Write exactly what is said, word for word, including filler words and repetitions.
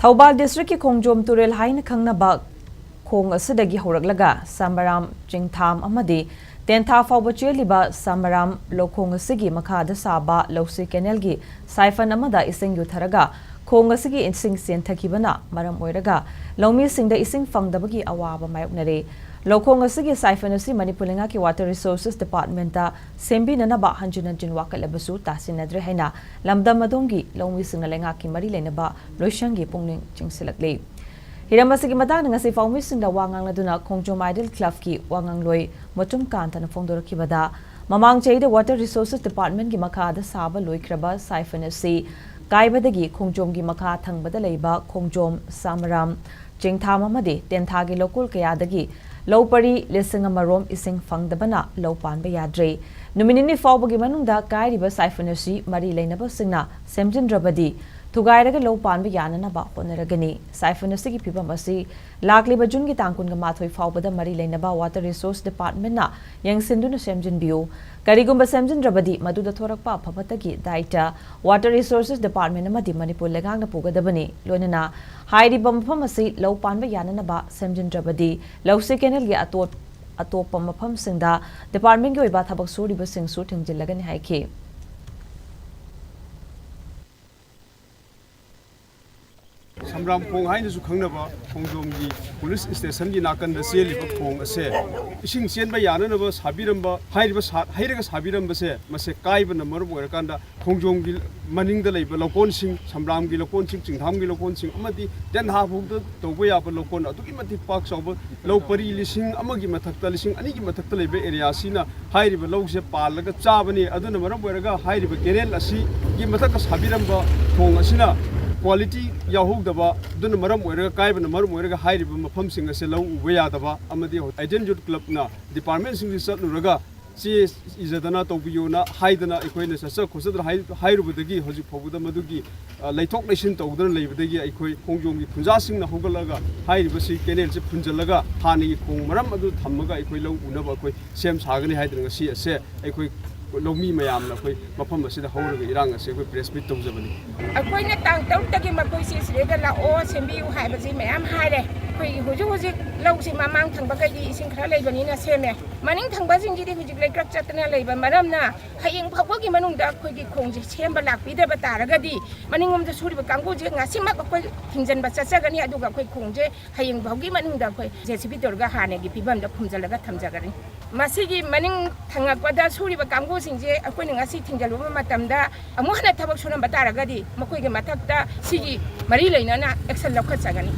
ꯊꯧꯕꯥꯜ ꯗꯤꯁꯇ꯭ꯔꯤꯛꯀꯤ ꯈꯣꯡꯖꯣꯝ ꯇꯨꯔꯦꯜ ꯍꯥꯏꯅ ꯈꯪꯅꯕ ꯈꯣꯡ ꯑꯁꯤꯗꯒꯤ ꯍꯧꯔꯛꯂꯒ ꯁꯥꯃꯔꯥꯝ, ꯆꯤꯡꯊꯥꯝ ꯑꯃꯗꯤ ꯇꯦꯟꯊꯥ ꯐꯥꯎꯕ ꯆꯦꯜꯂꯤꯕ ꯁꯥꯃꯔꯥꯝ ꯂꯧꯈꯣꯡ ꯑꯁꯤꯒꯤ ꯃꯈꯥꯗ ꯁꯥꯕ ꯂꯧꯁꯤ ꯀꯦꯅꯦꯜꯒꯤ ꯁꯥꯏꯐꯟ ꯑꯃꯗ ꯏꯁꯤꯡ ꯌꯨꯊꯔꯒ ꯈꯣꯡ ꯑꯁꯤꯒꯤ ꯏꯁꯤꯡ ꯆꯦꯟꯊꯈꯤꯕꯅ ꯃꯔꯝ ꯑꯣꯏꯔꯒ ꯂꯧꯃꯤꯁꯤꯡꯗ ꯏꯁꯤꯡ ꯐꯪꯗꯕꯒꯤ ꯑꯋꯥꯕ ꯃꯥꯌꯣꯛꯅꯔꯦ꯫ ꯂꯧꯈꯣꯡ ꯑꯁꯤꯒꯤ ꯁꯥꯏꯐꯟ ꯑꯁꯤ ꯃꯅꯤꯄꯨꯔ ꯂꯩꯉꯥꯛꯀꯤ Water Resources Departmentꯇ ꯁꯦꯝꯕꯤꯅꯅꯕ ꯍꯟꯖꯤꯟ ꯍꯟꯖꯤꯟ ꯋꯥꯀꯠꯂꯕꯁꯨ ꯇꯥꯁꯤꯟꯅꯗ꯭ꯔꯦ ꯍꯥꯏꯅ ꯂꯝꯗꯝ ꯑꯗꯣꯝꯒꯤ ꯂꯧꯃꯤꯁꯤꯡꯅ ꯂꯩꯉꯥꯛꯀꯤ ꯃꯔꯤ ꯂꯩꯅꯕ ꯂꯣꯏꯁꯪꯒꯤ ꯄꯨꯛꯅꯤꯡ ꯆꯤꯡꯁꯤꯜꯂꯛꯂꯤ꯫ ꯍꯤꯔꯝ ꯑꯁꯤꯒꯤ ꯃꯇꯥꯡꯗ ꯉꯁꯤ ꯄꯥꯎꯃꯤꯁꯤꯡꯗ ꯋꯥ ꯉꯥꯡꯂꯗꯨꯅ ꯈꯣꯡꯖꯣꯝ Ideal Clubꯀꯤ ꯋꯥꯉꯥꯡꯂꯣꯏ ꯃꯣꯆꯨꯝ ꯀꯥꯟꯇꯅ ꯐꯣꯡꯗꯣꯔꯛꯈꯤꯕꯗ, ꯃꯃꯥꯡ ꯆꯍꯤꯗ Water Resources Departmentꯀꯤ ꯃꯈꯥꯗ ꯁꯥꯕ ꯂꯣꯏꯈ꯭ꯔꯕ ꯁꯥꯏꯐꯟ ꯑꯁꯤ ꯀꯥꯏꯕꯗꯒꯤ ꯈꯣꯡꯖꯣꯝꯒꯤ ꯃꯈꯥ ꯊꯪꯕꯗ ꯂꯩꯕ ꯈꯣꯡꯖꯣꯝ, ꯁꯥꯃꯔꯥꯝ, ꯆꯤꯡꯊꯥꯝ ꯑꯃꯗꯤ ꯇꯦꯟꯊꯥꯒꯤ ꯂꯧꯀꯣꯜ ꯀꯌꯥꯗꯒꯤ ꯂꯧ ꯄꯔꯤ ꯂꯤꯁꯤꯡ ꯑꯃ ꯔꯣꯝ ꯏꯁꯤꯡ ꯐꯪꯗꯕꯅ ꯂꯧ ꯄꯥꯟꯕ ꯌꯥꯗ꯭ꯔꯦ꯫ ꯅꯨꯃꯤꯠ ꯅꯤꯅꯤ ꯐꯥꯎꯕꯒꯤ ꯃꯅꯨꯡꯗ ꯀꯥꯏꯔꯤꯕ ꯁꯥꯏꯐꯟ ꯑꯁꯤ ꯃꯔꯤ ꯂꯩꯅꯕꯁꯤꯡꯅ ꯁꯦꯝꯖꯤꯟꯗ꯭ꯔꯕꯗꯤ ꯊꯨꯒꯥꯏꯔꯒ ꯂꯧ ꯄꯥꯟꯕ ꯌꯥꯅꯅꯕ ꯍꯣꯠꯅꯔꯒꯅꯤ꯫ ꯁꯥꯏꯐꯟ ꯑꯁꯤꯒꯤ ꯐꯤꯕꯝ ꯑꯁꯤ ꯂꯥꯛꯂꯤꯕ ꯖꯨꯟꯒꯤ ꯇꯥꯡ ꯀꯨꯟꯒ ꯃꯥꯊꯣꯏ ꯐꯥꯎꯕꯗ ꯃꯔꯤ ꯂꯩꯅꯕ Water Resource Departmentꯅ ꯌꯦꯡꯁꯤꯟꯗꯨꯅ ꯁꯦꯝꯖꯤꯟꯕꯤꯌꯨ꯫ ꯀꯔꯤꯒꯨꯝꯕ ꯁꯦꯝꯖꯤꯟꯗ꯭ꯔꯕꯗꯤ ꯃꯗꯨꯗ ꯊꯣꯔꯛꯄ ꯑꯐꯕꯇꯒꯤ ꯗꯥꯏꯇ Water Resources Department ꯑꯃꯗꯤ ꯃꯅꯤꯄꯨꯔ ꯂꯩꯉꯥꯛꯅ ꯄꯨꯒꯗꯕꯅꯤ꯫ ꯂꯣꯏꯅꯅ ꯍꯥꯏꯔꯤꯕ ꯃꯐꯝ ꯑꯁꯤ ꯂꯧ ꯄꯥꯟꯕ ꯌꯥꯅꯅꯕ ꯁꯦꯝꯖꯤꯟꯗ꯭ꯔꯕꯗꯤ ꯂꯧꯁꯤ ꯀꯦꯅꯦꯜꯒꯤ ꯑꯇꯣꯠ-, ꯑꯇꯣꯞꯄ ꯃꯐꯝꯁꯤꯡꯗ departmentꯀꯤ ꯑꯣꯏꯕ ꯊꯕꯛ ꯁꯨꯔꯤꯕꯁꯤꯡꯁꯨ ꯊꯤꯡꯖꯤꯜꯂꯒꯅꯤ ꯍꯥꯏꯈꯤ꯫ ꯁꯝꯕ꯭ꯔꯥꯝ ꯈꯣꯡ ꯍꯥꯏꯅꯁꯨ ꯈꯪꯅꯕ ꯈꯣꯡꯖꯣꯝꯒꯤ police stationꯒꯤ ꯅꯥꯀꯟꯗ ꯆꯦꯜꯂꯤꯕ ꯈꯣꯡ ꯑꯁꯦ ꯏꯁꯤꯡ ꯆꯦꯟꯕ ꯌꯥꯅꯅꯕ ꯁꯥꯕꯤꯔꯝꯕ, ꯍꯥꯏꯔꯤꯕ ꯁꯥ-, ꯍꯩꯔꯒ ꯁꯥꯕꯤꯔꯝꯕꯁꯦ, ꯃꯁꯦ ꯀꯥꯏꯕꯅ ꯃꯔꯝ ꯑꯣꯏꯔꯀꯥꯟꯗ ꯈꯣꯡꯖꯣꯝꯒꯤ ꯃꯅꯤꯡꯗ ꯂꯩꯕ ꯂꯧꯀꯣꯟꯁꯤꯡ, ꯁꯝꯕ꯭ꯔꯥꯝꯒꯤ ꯂꯧꯀꯣꯟꯁꯤꯡ, ꯆꯤꯡꯊꯥꯝꯒꯤ ꯂꯧꯀꯣꯟꯁꯤꯡ ꯑꯃꯗꯤ ꯇꯦꯟꯊꯥꯐꯥꯎꯗ ꯇꯧꯕ ꯌꯥꯕ ꯂꯧꯀꯣꯟ ꯑꯗꯨꯛꯀꯤ ꯃꯇꯤꯛ ꯄꯥꯛ ꯆꯥꯎꯕ ꯂꯧ ꯄꯔꯤ ꯂꯤꯁꯤꯡ ꯑꯃꯒꯤ ꯃꯊꯛꯇ, ꯂꯤꯁꯤꯡ ꯑꯅꯤꯒꯤ ꯃꯊꯛꯇ ꯂꯩꯕ area ꯑꯁꯤꯅ ꯍꯥꯏꯔꯤꯕ ꯂꯧꯁꯦ ꯄꯥꯜꯂꯒ ꯆꯥꯕꯅꯤ꯫ ꯑꯗꯨꯅ ꯃꯔꯝ ꯑꯣꯏꯔꯒ ꯍꯥꯏꯔꯤꯕ canal ꯑꯁꯤꯒꯤ ꯃꯊꯛꯇ ꯁꯥꯕꯤꯔꯝꯕ ꯊꯣꯡ ꯑꯁꯤꯅ quality ꯌꯥꯎꯍꯧꯗꯕ, ꯑꯗꯨꯅ ꯃꯔꯝ ꯑꯣꯏꯔꯒ, ꯀꯥꯏꯕꯅ ꯃꯔꯝ ꯑꯣꯏꯔꯒ ꯍꯥꯏꯔꯤꯕ ꯃꯐꯝꯁꯤꯡ ꯑꯁꯦ ꯂꯧ ꯎꯕ ꯌꯥꯗꯕ ꯑꯃꯗꯤ Ideal Youth Clubꯅ departmentꯁꯤꯡꯗ ꯆꯠꯂꯨꯔꯒ ꯆꯦ ꯏꯖꯗꯅ ꯇꯧꯕꯤꯌꯣꯅ ꯍꯥꯏꯗꯅ ꯑꯩꯈꯣꯏꯅ ꯆꯠꯆ ꯈꯣꯠꯆꯗꯅ ꯍꯥꯏ-, ꯍꯥꯏꯔꯨꯕꯗꯒꯤ ꯍꯧꯖꯤꯛ ꯐꯥꯎꯕꯗ ꯃꯗꯨꯒꯤ, ꯑ, ꯂꯩꯊꯣꯛ ꯂꯩꯁꯤꯟ ꯇꯧꯗꯨꯅ ꯂꯩꯕꯗꯒꯤ ꯑꯩꯈꯣꯏ ꯈꯣꯡꯖꯣꯝꯒꯤ ꯈꯨꯟꯖꯥꯁꯤꯡꯅ ꯍꯧꯒꯠꯂꯒ ꯍꯥꯏꯔꯤꯕꯁꯤ canalꯁꯤ ꯐꯨꯟꯖꯜꯂꯒ ꯍꯥꯟꯅꯒꯤ ꯈꯣꯡ ꯃꯔꯝ ꯑꯗꯨ ꯊꯝꯃꯒ ꯑꯩꯈꯣꯏ ꯂꯧ ꯎꯅꯕ ꯑꯩꯈꯣꯏ ꯁꯦꯝ ꯁꯥꯒꯅꯤ ꯍꯥꯏꯗꯅ ꯉꯁꯤ ꯑꯁꯦ ꯑꯩꯈꯣꯏ ꯂꯧꯃꯤ ꯃꯌꯥꯝꯅ ꯑꯩꯈꯣꯏ ꯃꯐꯝ ꯑꯁꯤꯗ ꯍꯧꯔꯒ ꯏꯔꯥꯡ ꯑꯁꯦ ꯑꯩꯈꯣꯏ press meet ꯇꯧꯖꯕꯅꯤ꯫ ꯑꯩꯈꯣꯏꯅ ꯇꯥꯡ ꯇꯔꯨꯛꯇꯒꯤ ꯃꯈꯣꯏꯁꯤ ꯁꯤꯗ ꯂꯥꯛꯑꯣ, ꯁꯦꯝꯕꯤꯌꯨ ꯍꯥꯏꯕꯁꯤ ꯃꯌꯥꯝ ꯍꯥꯏꯔꯦ꯫ ꯑꯩꯈꯣꯏꯒꯤ ꯍꯧꯖꯤꯛ ꯍꯧꯖꯤꯛ ꯂꯧꯁꯤ ꯃꯃꯥꯡ ꯊꯪꯕꯈꯩꯗꯤ ꯏꯁꯤꯡ ꯈꯔ ꯂꯩꯕꯅꯤꯅ ꯁꯦꯝꯃꯦ꯫ ꯃꯅꯤꯡ ꯊꯪꯕꯁꯤꯡꯁꯤꯗꯤ ꯍꯧꯖꯤꯛ ꯂꯩꯀ꯭ꯔꯛ ꯆꯠꯇꯅ ꯂꯩꯕ ꯃꯔꯝꯅ ꯍꯌꯦꯡ ꯐꯥꯎꯕꯒꯤ ꯃꯅꯨꯡꯗ ꯑꯩꯈꯣꯏꯒꯤ ꯈꯣꯡꯁꯦ ꯁꯦꯝꯕ ꯂꯥꯛꯄꯤꯗꯕ ꯇꯥꯔꯒꯗꯤ ꯃꯅꯤꯡꯂꯣꯝꯗ ꯁꯨꯔꯤꯕ ꯀꯥꯡꯕꯨꯁꯦ ꯉꯁꯤꯃꯛ ꯑꯩꯈꯣꯏ ꯊꯤꯡꯖꯤꯟꯕ ꯆꯠꯆꯒꯅꯤ꯫ ꯑꯗꯨꯒ ꯑꯩꯈꯣꯏ ꯈꯣꯡꯁꯦ ꯍꯌꯦꯡ ꯐꯥꯎꯒꯤ ꯃꯅꯨꯡꯗ ꯑꯩꯈꯣꯏ JCB ꯇꯧꯔꯒ ꯍꯥꯟꯅꯒꯤ ꯐꯤꯕꯝꯗ ꯐꯨꯝꯖꯤꯜꯂꯒ ꯊꯝꯖꯒꯅꯤ꯫ ꯃꯁꯤꯒꯤ ꯃꯅꯤꯡ ꯊꯪꯉꯛꯄꯗ ꯁꯨꯔꯤꯕ ꯀꯥꯡꯕꯨꯁꯤꯡꯁꯦ ꯑꯩꯈꯣꯏꯅ ꯉꯁꯤ ꯊꯤꯡꯖꯤꯜꯂꯨꯕ ꯃꯇꯝꯗ ꯑꯃꯨꯛ ꯍꯟꯅ ꯊꯕꯛ ꯁꯨꯔꯝꯕ ꯇꯥꯔꯒꯗꯤ ꯃꯈꯣꯏꯒꯤ ꯃꯊꯛꯇ ꯁꯤꯒꯤ ꯃꯔꯤ ꯂꯩꯅꯅ action ꯂꯧꯈꯠꯆꯒꯅꯤ꯫